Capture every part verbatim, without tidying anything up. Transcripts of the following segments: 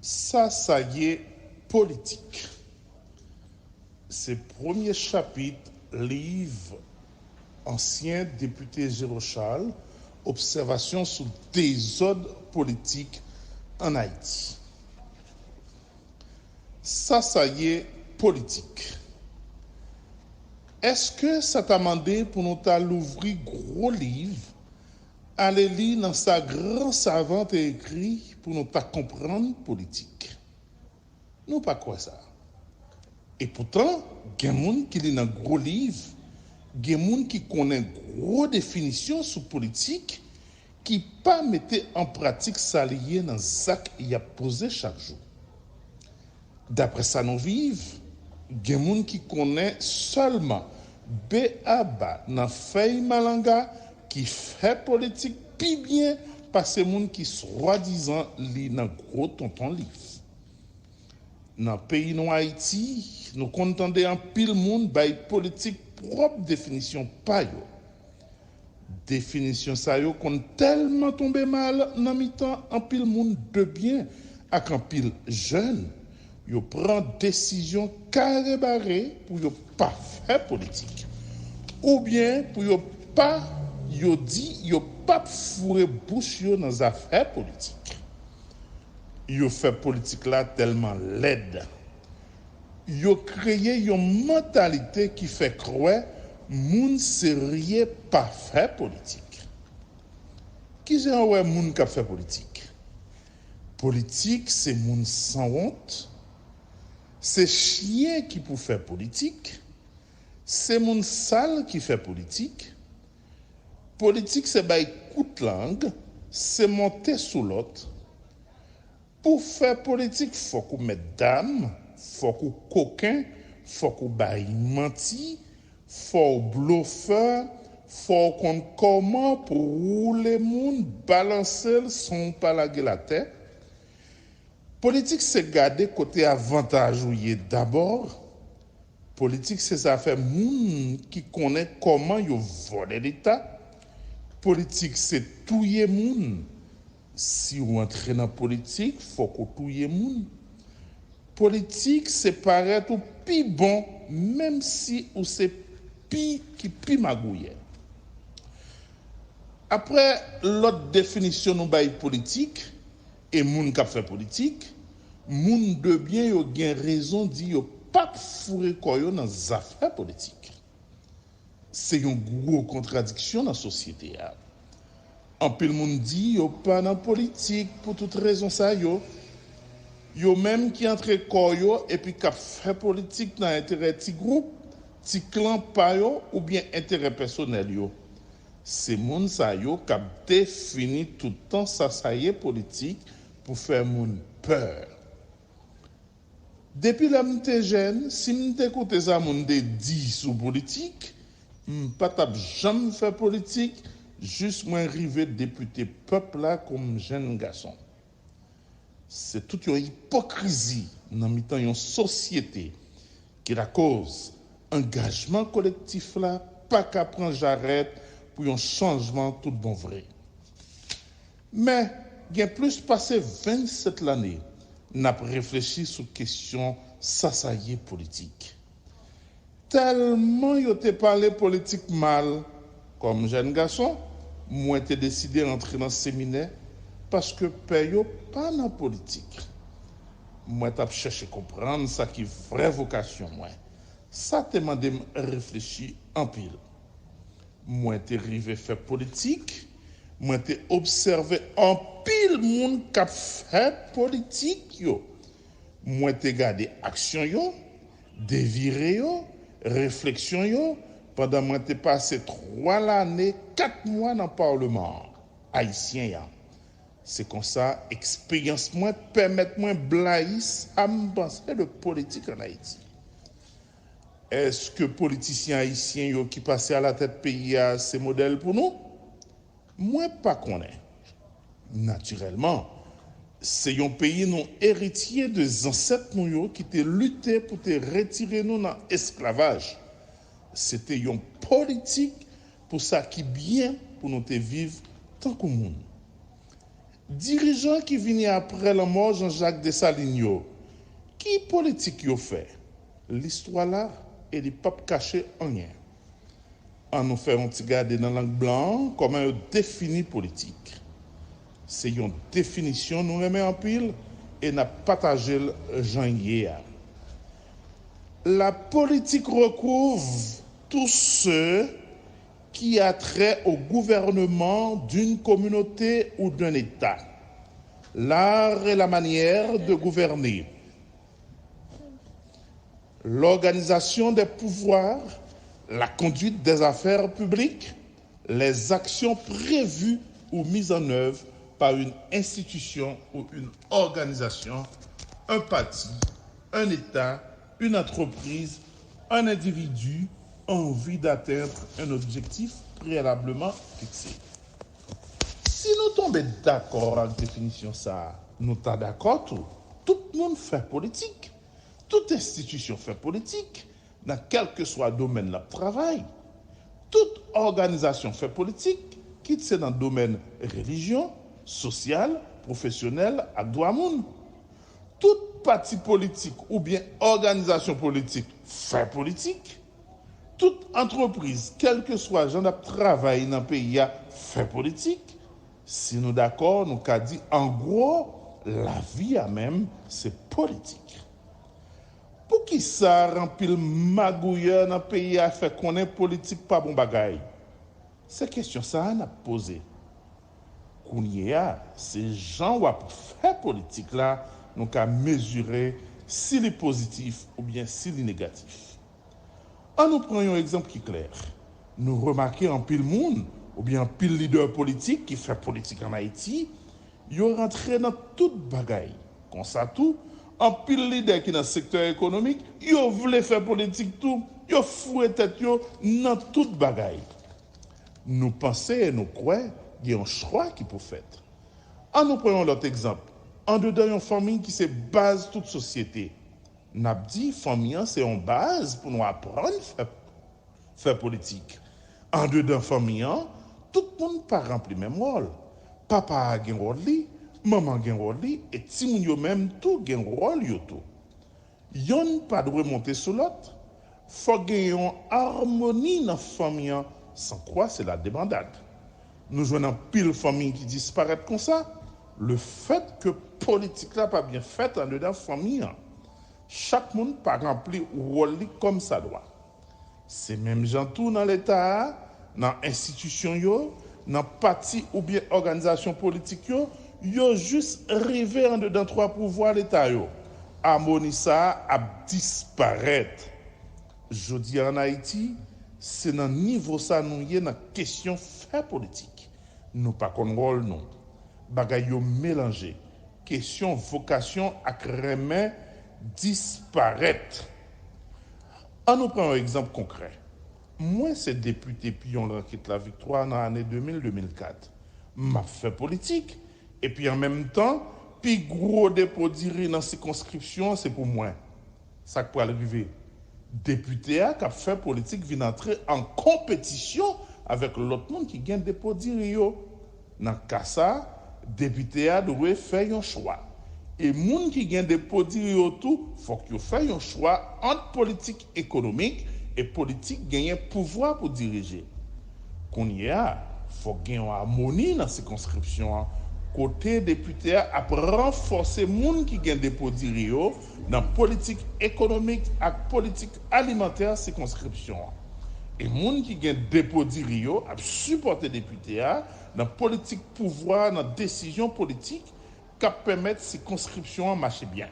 Sa sa ye politik. Se premye chapit liv ansyen depite Géraud Charles, Obsèvasyon sou dezòd politik ann Ayiti. Sa sa ye politik. Èske sa ta mande pou nou ta louvri gwo liv, ale li nan sa gran savan te ekri pou nou ta konprann politik? Nou pa kwè sa. Epoutan, gen moun ki li nan gwo liv, gen moun ki konnen gwo definisyon sou politik, ki pa mete an pratik sa li ye nan zak y ap poze chak jou. Daprè sa nou viv, gen moun ki konnen sèlman baba nan fèy malanga ki fè politik pi byen pase moun ki swadizan li nan gwo tonton liv. Nan peyi nou Ayiti, nou konn tande anpil moun bay politik pwòp definisyon pa yo. Definisyon sa yo konn tèlman tonbe mal nan mitan anpil moun de byen ak anpil jèn, yo pran desizyon kare bare pou yo pa fè politik. Oubyen pou yo pa, yo di yo p ap foure bouch yo nan zafè politik. Yo fè politik la tèlman lèd. Yo kreye yon mantalite ki fè kwè moun serye pa fè politik. Kijan w wè moun k ap fè politik? Politik se moun sanwont, se chyen ki pou fè politik, se moun sal ki fè politik. Politik se bay kout lang, se monte sou lòt. Pou fè politik, fòk ou mèt dam, fòk ou koken, fòk ou bay manti, fò w blofè, fò w konn kòman pou w woule moun, balanse l san w pa lage l atè. Politik se gade kote avantaj ou ye dabò. Politik se zafè moun ki konnen kòman yo vòlè Leta. Politik se touye moun. Si w antre nan politik, fòk ou touye moun. Politik se parèt ou pi bon, menm si ou se pi ki pi magouyè. Aprè lòt definisyon nou bay politik e moun k ap fè politik, moun de byen yo gen rezon di yo p ap foure kò yo nan zafè politik. Se yon gwo kontradiksyon nan sosyete a. Anpil moun di yo pa nan politik pou tout rezon sa yo. Yo menm ki antre kò yo epi k ap fè politik nan enterè ti gwoup, ti klan pa yo oubyen enterè pèsonèl yo. Se moun sa yo k ap defini tout tan sa sa ye politik pou fè moun pè. Depi lè m te jèn, si m te koute sa moun te di sou politik, m pa t ap janm fè politik jis mwen rive depite pèp la kòm jèn gason. Se tout yon ipokrizi nan mitan yon sosyete ki lakoz angajman kolektif la pa ka pran jarèt pou yon chanjman tout bon vre. Men, gen plis pase vennsèt lane n ap reflechi sou kesyon sa sa ye politik. Tèlman yo te pale politik mal, kòm jèn gason, mwen te deside antre nan seminè paske pè yo pa nan politik. Mwen t ap chèche konprann sa ki vrè vokasyon mwen. Sa te mande m reflechi anpil. Mwen te rive fè politik, mwen te obsève anpil moun k ap fè politik yo. Mwen te gade aksyon yo, devire yo, refleksyon yo, pandan mwen te pase twa lane, kat mwa nan palman ayisyen an. Se konsa, eksperyans mwen pèmèt mwen blayi sa m panse de politik ann Ayiti. Èske politisyen ayisyen yo ki pase alatèt peyi a se modèl pou nou? Mwen pa konnen. Natirèlman, se yon peyi nou eritye de zansèt nou yo ki te lite pou te retire nou nan esklavaj. Se te yon politik pou sa ki byen pou nou te viv tankou moun. Dirijan ki vini apre lanmò Jean-Jacques Dessalines yo, ki politik yo fè? Listwa la, e li p ap kache anyen. Ann nou fè yon ti gade nan lang blan an kòman yo defini politik. Se yon definisyon nou renmen anpil e n ap pataje l jan l ye a. La politique recouvre tout ce qui a trait au gouvernement d'une communauté ou d'un État. L'art et la manière de gouverner. L'organisation des pouvoirs, la conduite des affaires publiques, les actions prévues ou mises en œuvre par une institution ou une organisation, un parti, un État, une entreprise, un individu en vue d'atteindre un objectif préalablement fixé. Si nou tonbe dakò ak definisyon sa a, nou ta dakò tou, tout moun fè politik. Tout enstitisyon fè politik nan kèlkeswa domèn l ap travay. Tout òganizasyon fè politik, kit se nan domèn relijyon, sosyal, pwofesyonèl ak dwa moun. Tout pati politik oubyen òganizasyon politik fè politik. Tout antrepriz, kèlkeswa jan n ap travay nan peyi a, fè politik. Si nou dakò, nou ka di an gwo, lavi a menm se politik. Poukisa anpil magouyè nan peyi a fè konnen politik pa bon bagay? Se kesyon sa a n ap poze. Kounye a, se jan w ap fè politik la nou ka mezire si li pozitif oubyen si li negatif. Ann nou pran yon egzanp ki klè. Nou remake anpil moun oubyen anpil lidè politik ki fè politik ann Ayiti, yo rantre nan tout bagay. Konsa tou, anpil lidè ki nan sektè ekonomik, yo vle fè politik tou, yo foure tèt yo nan tout bagay. Nou panse e nou kwè gen yon chwa ki pou fèt. Ann nou pran yon lòt egzanp. Andedan yon fanmi ki se baz tout sosyete, n ap di fanmi an se yon baz pou nou aprann fè, fè politik. Andedan fanmi an, tout moun pa ranpli menm wòl. Papa a gen wòl li, manman gen wòl li, e timoun yo menm tou gen wòl yo tou. Yonn pa dwe monte sou lòt. Fòk gen yon amoni nan fanmi an, sankwa se la debandad. Nou jwenn anpil fanmi ki disparèt konsa, lefètke politik la pa byen fèt andedan fanmi an. Chak moun pa ranpli wòl li kòmsadwa. Se menm jan tou nan Leta a, nan enstitisyon yo, nan pati oubyen òganizasyon politik yo, yo jis rive andedan twa pouvwa Leta yo. Amoni sa a ap disparèt. Jodi a ann Ayiti, se nan nivo sa nou ye nan kesyon fè politik. Nou pa konn wòl nou. Bagay yo melanje. Kesyon vokasyon ak renmen disparèt. Ann nou pran yon egzanp konkrè. Mwen se depite Piyon Rankit Laviktwa nan ane de mil, de mil kat. M ap fè politik, epi an menm tan, pi gwo depo diri nan sikonskripsyon an se pou mwen. Sa k pral rive? Depite a k ap fè politik vin antre an konpetisyon avèk lòt moun ki gen depo diri yo. Nan ka sa a, depite a dwe fè yon chwa. E moun ki gen depo diri yo tou, fòk yo fè yon chwa ant politik ekonomik e politik genyen pouvwa pou dirije. Kounye a, fòk gen yon amoni nan sikonskripsyon an, kote depite a ap ranfòse moun ki gen depo diri yo nan politik ekonomik ak politik alimantè sikonskripsyon an. E moun ki gen depo diri yo ap sipòte depite a nan politik pouvwa, nan desizyon politik k ap pèmèt sikonskripsyon an mache byen.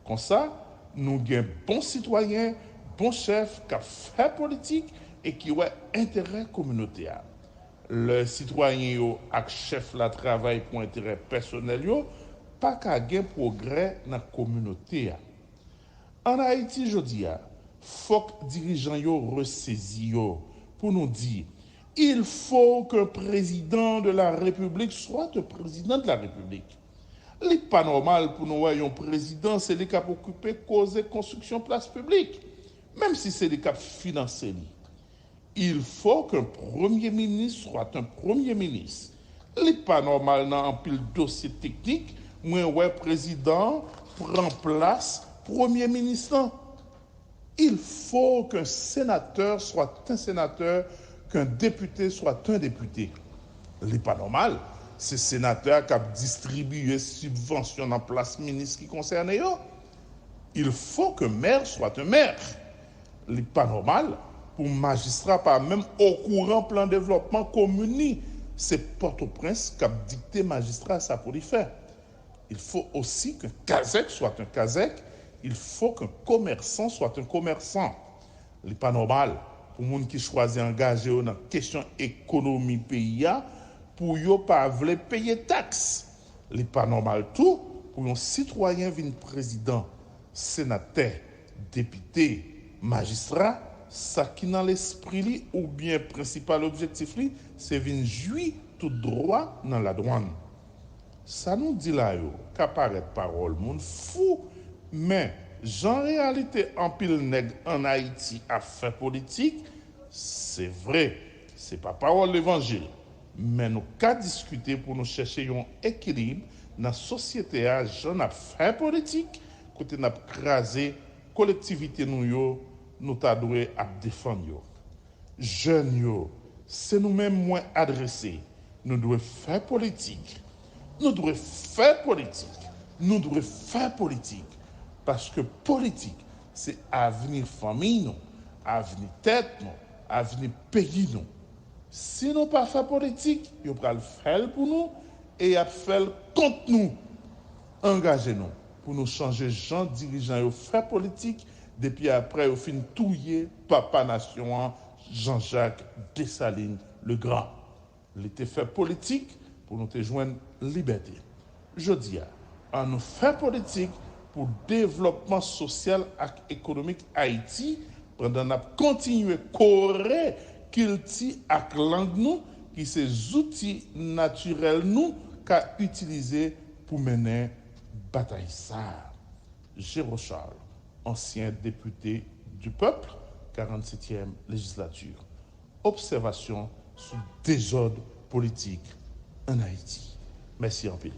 Konsa, nou gen bon sitwayen, bon chèf k ap fè politik e ki wè enterè kominote a. Lè sitwayen yo ak chèf la travay pou enterè pèsonèl yo, pa ka gen pwogrè nan kominote a. Ann Ayiti jodi a, fòk dirijan yo resezi yo pou nou di, il faut qu'un président de la République soit un président de la République. Li pa nòmal pou nou wè yon prezidan se li k ap okipe koze konstriksyon plas piblik, menm si se li k ap finanse li. Il faut qu'un premier ministre soit un premier ministre. Li pa nòmal nan anpil dosye teknik, mwen wè prezidan an pran plas premye minis lan. Il faut qu'un sénateur soit un sénateur, qu'un député soit un député. Li pa nòmal, se senatè a k ap distribiye sibvansyon nan plas minis ki konsène yo. Il faut qu'un maire soit un maire. Li pa nòmal pou majistra pa menm okouran plan devlòpman komin li. Se Pòtoprens k ap dikte majistra sa pou li fè. Il faut aussi qu'un kazèk soit un kazèk, il faut qu'un commerçant soit un commerçant. Li pa nòmal pou moun ki chwazi angaje yo nan kesyon ekonomi peyi a pou yo pa vle peye taks. Li pa nòmal tou pou yon sitwayen vin prezidan, senatè, depite, majistra, sa ki nan lespri li oubyen prensipal objektif li se vin jwi tout dwa nan ladwann. Sa nou di la yo ka parèt pawòl moun fou, men jan reyalite anpil nèg ann Ayiti ap fè politik, se vre, se pa pawòl levanjil, men nou ka diskite pou nou chèche yon ekilib nan sosyete a jan n ap fè politik, kote n ap kraze kolektivite nou yo, nou ta dwe ap defann yo. Jèn yo, se nou menm mwen adrese. Nou dwe fè politik. Nou dwe fè politik. Nou dwe fè politik. Paske politik, se avni fanmi nou, avni tèt nou, avni peyi nou. Si nou pa fè politik, yo pral fè l pou nou e y ap fè l kont nou. Angaje nou pou nou chanje jan dirijan yo fè politik depi apre yo fin touye papa nasyon an, Jean-Jacques Dessalines le Grand. Li te fè politik pou nou te jwenn libète. Jodi a, ann nou fè politik pou devlòpman sosyal ak ekonomik Ayiti pandan n ap kontinye kore kilti ak lang nou ki se zouti natirèl nou ka itilize pou mennen batay sa a. Géraud Charles, ansyen depite du peuple, quarante-septième législature. Obsèvasyon sou dezòd politik ann Ayiti. Mèsi anpil.